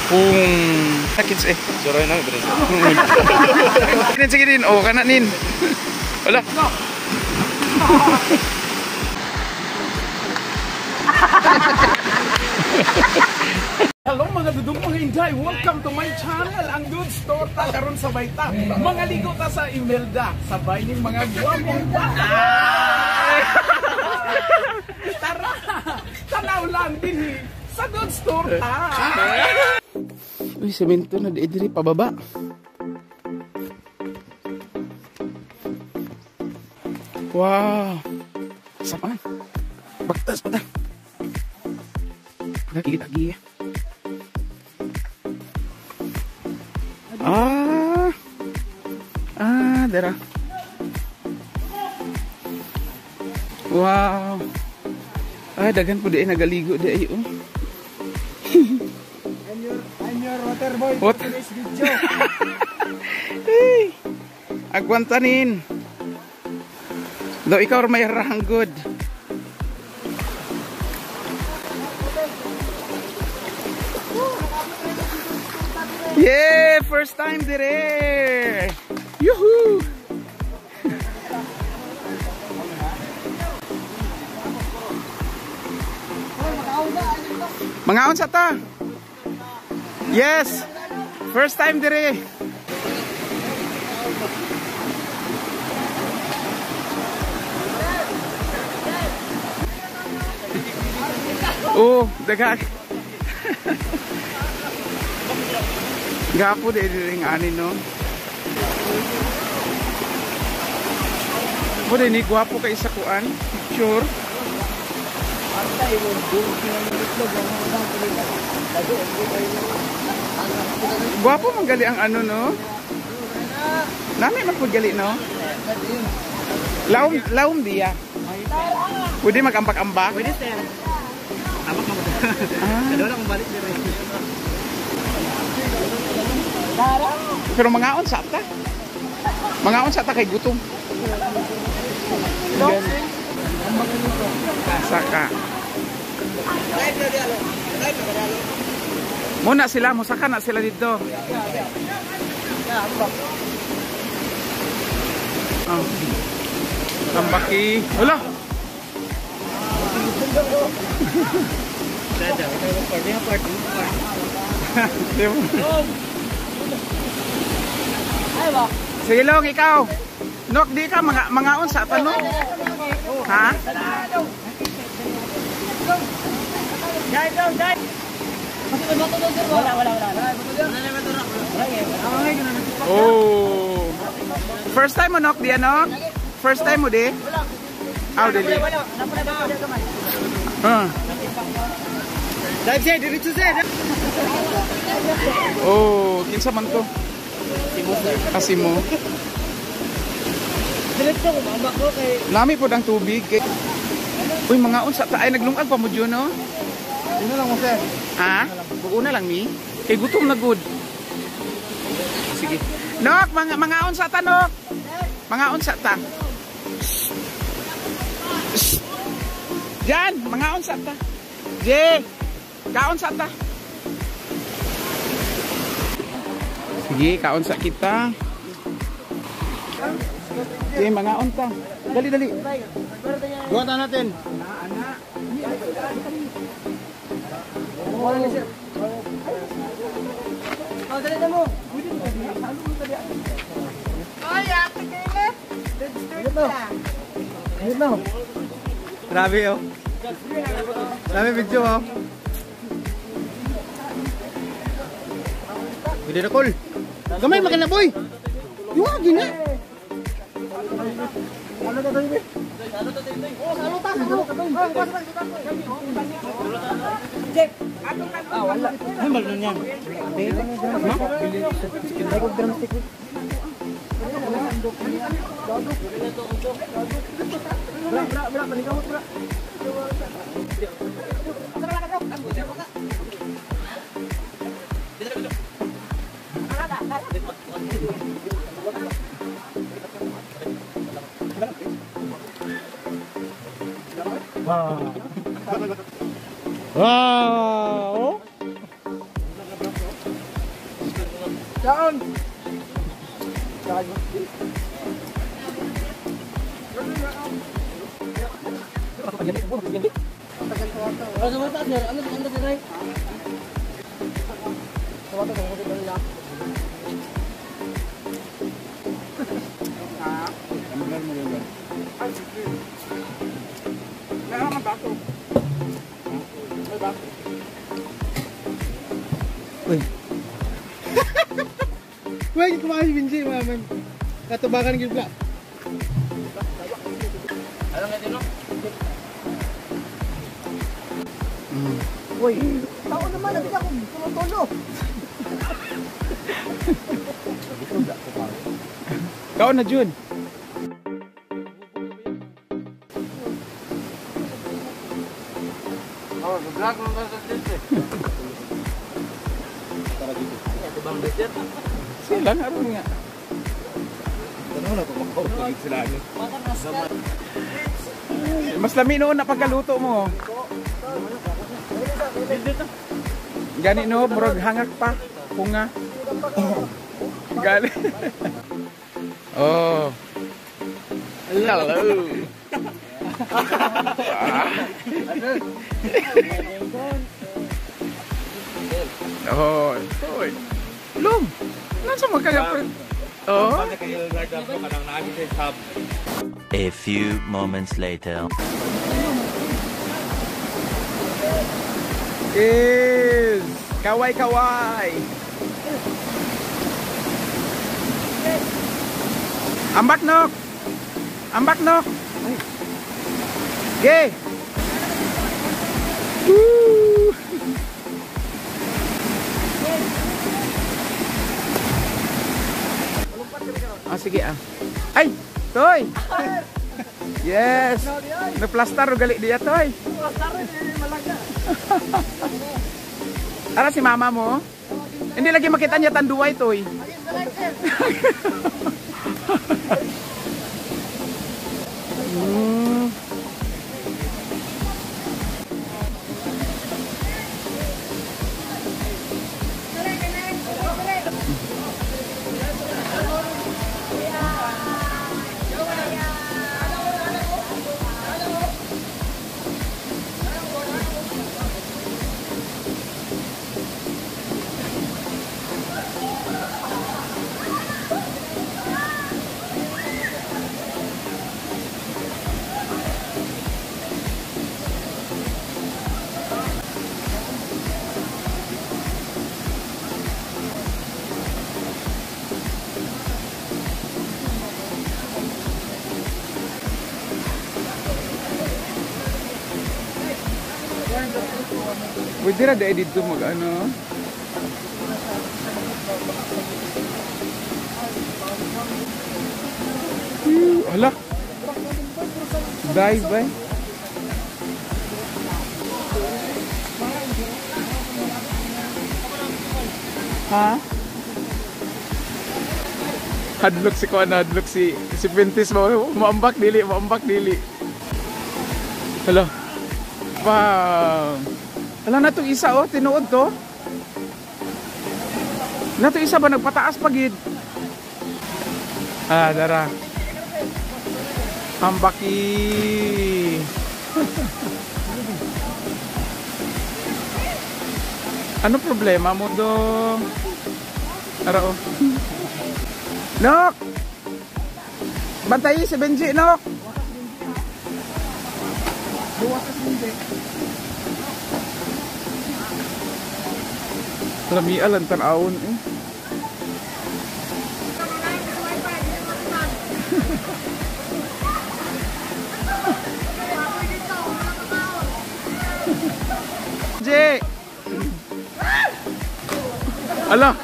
Kung kids eh. Suroy na bro. Sige din. Oh, kana nin. Wala. Hello mga dudong mga inday, welcome to my channel, ang Dudes Torta. Karon sabay ta, mga ligo ta sa Imelda, sabay ning mga gwapong bata. Tara, tanaw lang dinhi sa Dudes Torta. Uy, semento na diri pababa. Wow. Saman. Baktas pa ta. Lagi. Ah. Ah, dara. Wow. Ay, daghan po di ay nagaligo di ay oh. I'm your water boy. What? Today's video. Hey. Agwantanin. Daw ikaw may rahanggod. Yeah, first time dire. Yuhu. Mangaon sa ta. Yes. First time dire. Oh, daghang. Gapo di rin ani no. Pwede ni gwapo kay sa kuan, picture. Gwapo man gali ang ano no. Nami man pud gali no. Laom laom diya. Pwede magambak-ambak. Pwede sir. Ambak man. Ah. Kada lang balik dire. Pero mangaon sa ta. Mangaon sa ta kay gutom. Saka. Muna sila, musaka na sila dito. Oh. Tambaki. Wala. Sige long, ikaw. Nok, di ka mangaon sa tanong. Ha? Oh. First time mo, Nok, di ano? First time mo di? Aw, dili. Ah. Oh, kinsa man to? Kasi mo. Diretso ko mambak ko kay Nami pod ang tubig kay. Uy, mga unsa ta ay naglungag pa mo dyan, no? Una lang mo sir. Ha? Buo na lang mi. Kay gutom na good. Sige. Nok, mga unsa ta, Nok. Mga unsa ta. Jan, mga unsa ta. Je. Kaon sa ta. Sige, kaon sa kita. Sige, mga unta. Dali, dali. Buhatan natin. Grabe oh. Grabe video oh. Pwede na call. Gamay makan na boy. Yuwa gina. Ay malun yan. Wow. Wow. Kaon. Meron ang baso. May baso. Uy. Uy, kumain si Vinci, mga man. Katubakan ng gibla. Uy. Tao naman, nabig ako. Tumutulo. Kaon na, Jun. Oh, vlog mo ba sa dito? Sila nga ron nga. Mas lami noon na pagkaluto mo. Gani no, murag hangak pa. Punga. Gali. Oh. Hello. Oh, oy. Lum. Nasa magkaya Oh. A few moments later. Is kaway kaway. Ambak nok. Ambak nok. Ge. Woo. Ah, sige ah. Ay, Toy. Yes. Naplastar gali diya, Toy. Ara si mama mo? Hindi lagi makita niya tanduay, Toy. Pwede ra dahil dito mag ano. Hala. Dive ba? Ha? Hadlok si kuan, hadlok si Pintis mo. Maambak dili, maambak dili. Hala. Wow. Hala na itong isa oh, tinuod to. Na itong isa ba nagpataas pa gid? Ah, dara. Hambaki. Ano problema mo do? Ara oh. Nok! Bantayi si Benji, Nok! Duwa sa Benji. Lami alan tan-awon eh. Benji! Ala!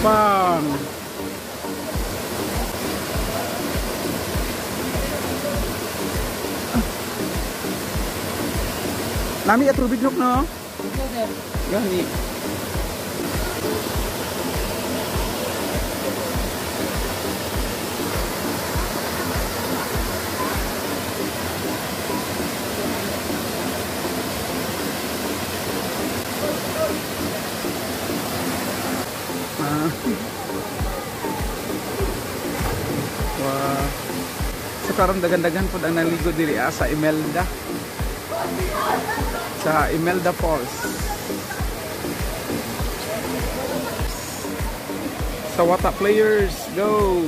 Bang! Nami at tubig nok no? Gani. karon daghan-daghan pud ang naligo diri sa Imelda. Sa Imelda Falls. Sa Wata players, go!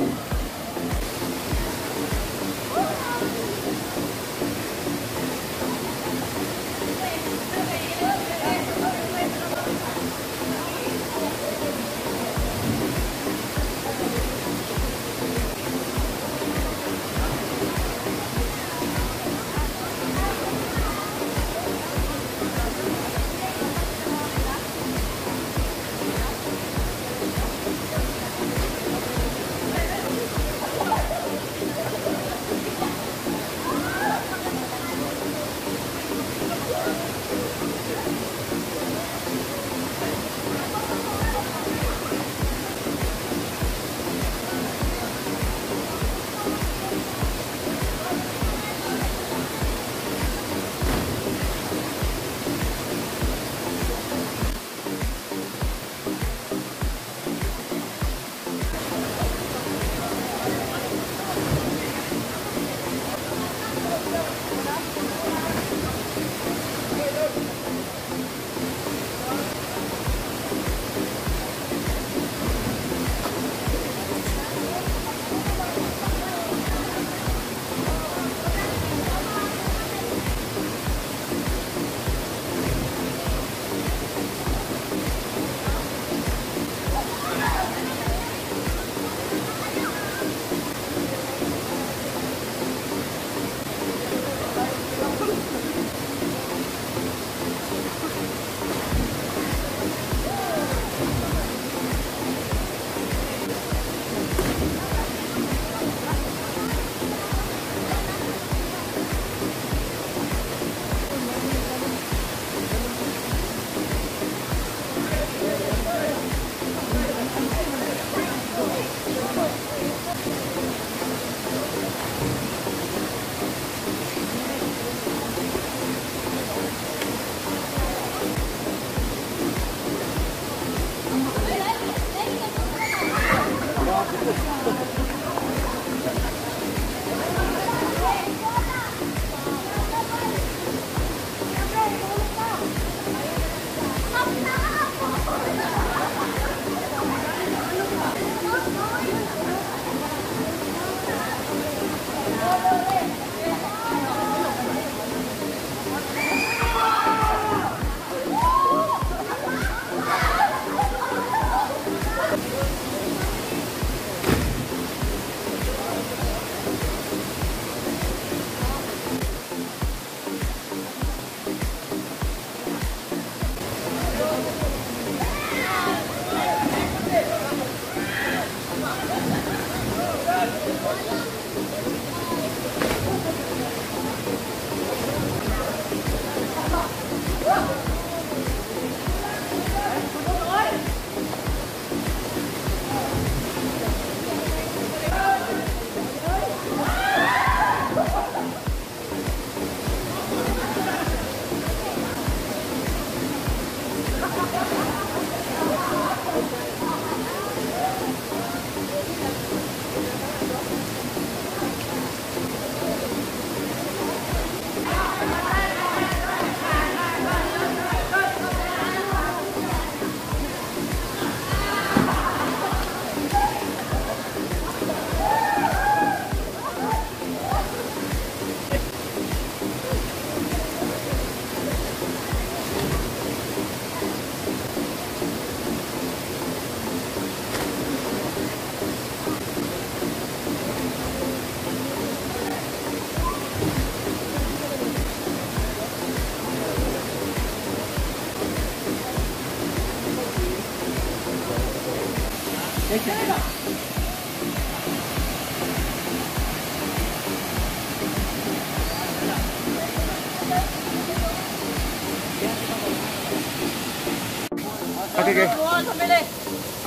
Okay, okay.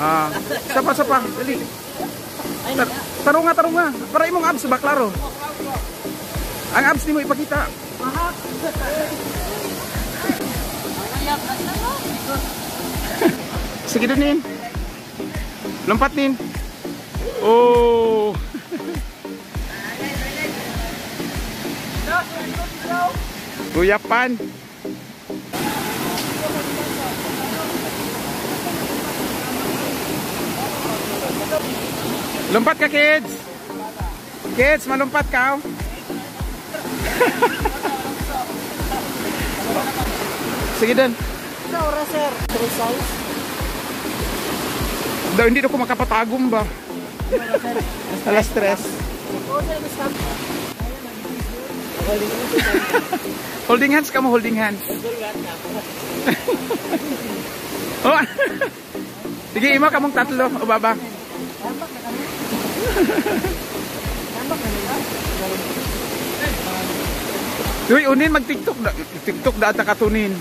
Ah, sapa sapa, dali. Tarunga, tarunga. Para imong abs ba klaro? Ang abs nimo ipakita. Sige dun nin. Lompat nin. Oh. Kuyapan. Lompat ka, kids. Kids, malumpat ka. Sige dan. Sa oras, sir. 3 size. Daw hindi na ko makapatagom ba? Alas 3. Holding hands ka mo, holding hands. Oh. Sige, imo kamong tatlo o baba. Uy, unin mag TikTok da, TikTok da ata katunin.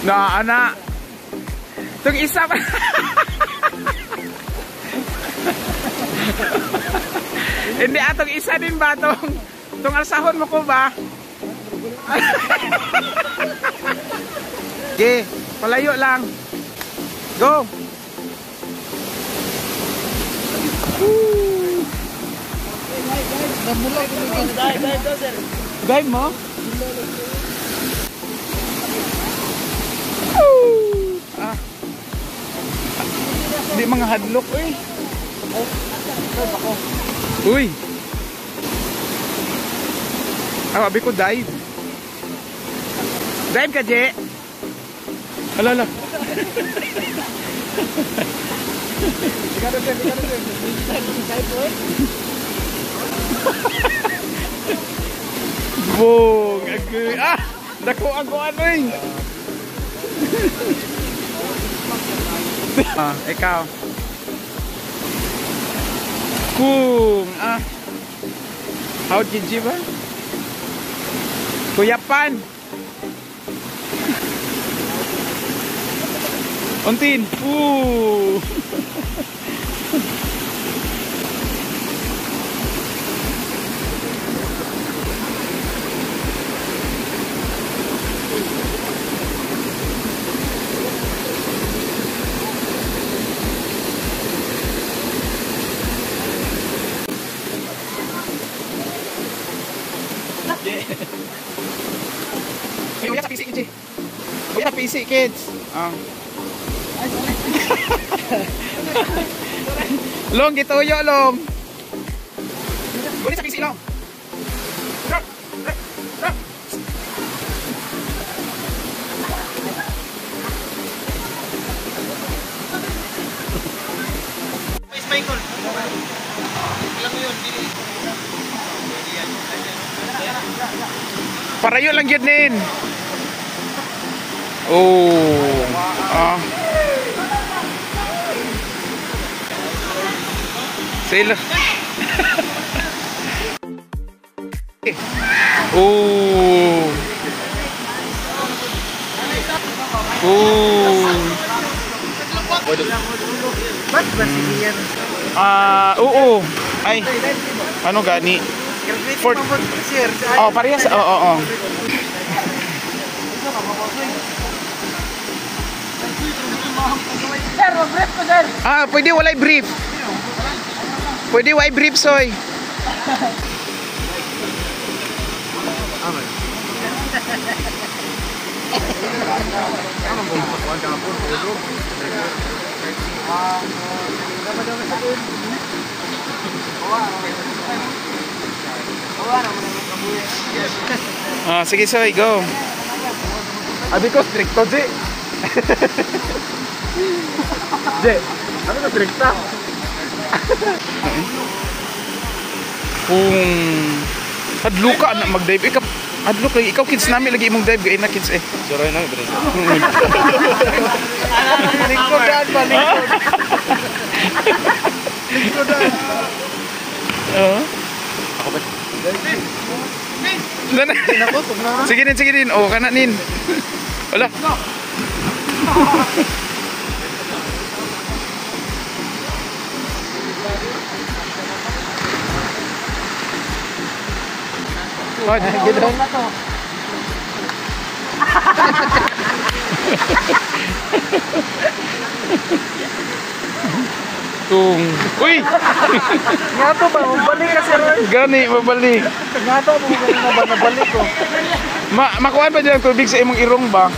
Na ana. Tung isa pa. Hindi atong isa din ba tong alsahon mo ko ba? Okay, palayo lang. Go. Dive mo? Ah. Di mga hadlok eh. Uy. Ah, abi ko dive. Dive ka, Je. Ala, ala. Bong, agoy. Ah, dako ang ano eh. Ah, ikaw. Kung ah. How Gigi ba? Kuyapan. Untin. Ooh. Uy, sa PC, kids. Ah. Long, gituyo, long. Uy, sa PC, long. Drop, drop, drop. Michael. Alam mo yun, dili. Parayo lang yun nin. Oh. Ah. Sila. Oh. Oh. Ah, oo. Ay. Ano gani? For oh, parehas. Oo, oo. Ah, pwede walay brief. Pwede walay brief, soy. Ah, sige soy, go. Abi ko stricto, J. J, abi ko stricta. Kung hadlo ka na mag-dive, ikaw hadlo kay ikaw kids nami lagi imong dive gay na kids eh. Suroy na bre. Lingkodan ba lingkod. Lingkodan. Oo. Ako ba? Sige din, sige din. Oh, kana nin. Wala. Tung. Uy! Nga to ba? Mabalik ka, sir. Gani, mabalik. Nga to, mabalik na ba? Nabalik ko. Makuha pa dyan ang tubig sa imong irong ba?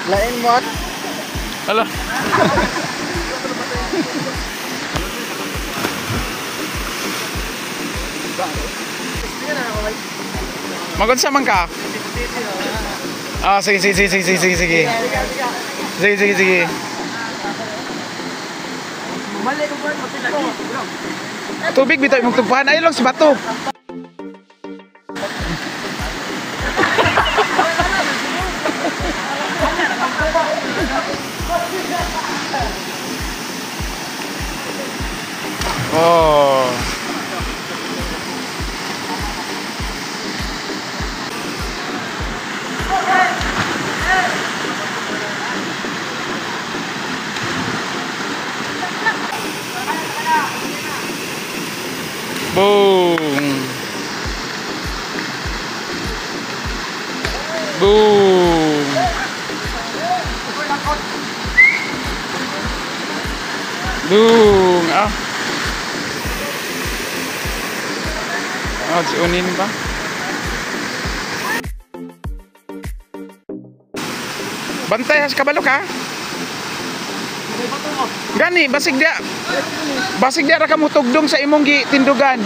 Lain mo at. Ala. Magunsa man ka? Ah, sige, sige, sige, sige, sige, sige. Sige, sige, sige. Tubig bitaw imong tumpahan. Ay lang si bato. Oh. Boom. Boom. Boom. Ah. Ah, si Unin ba? Bantay has kabalo ka? Gani, basig dia. Basig dia ra ka mutugdong sa imong gitindugan.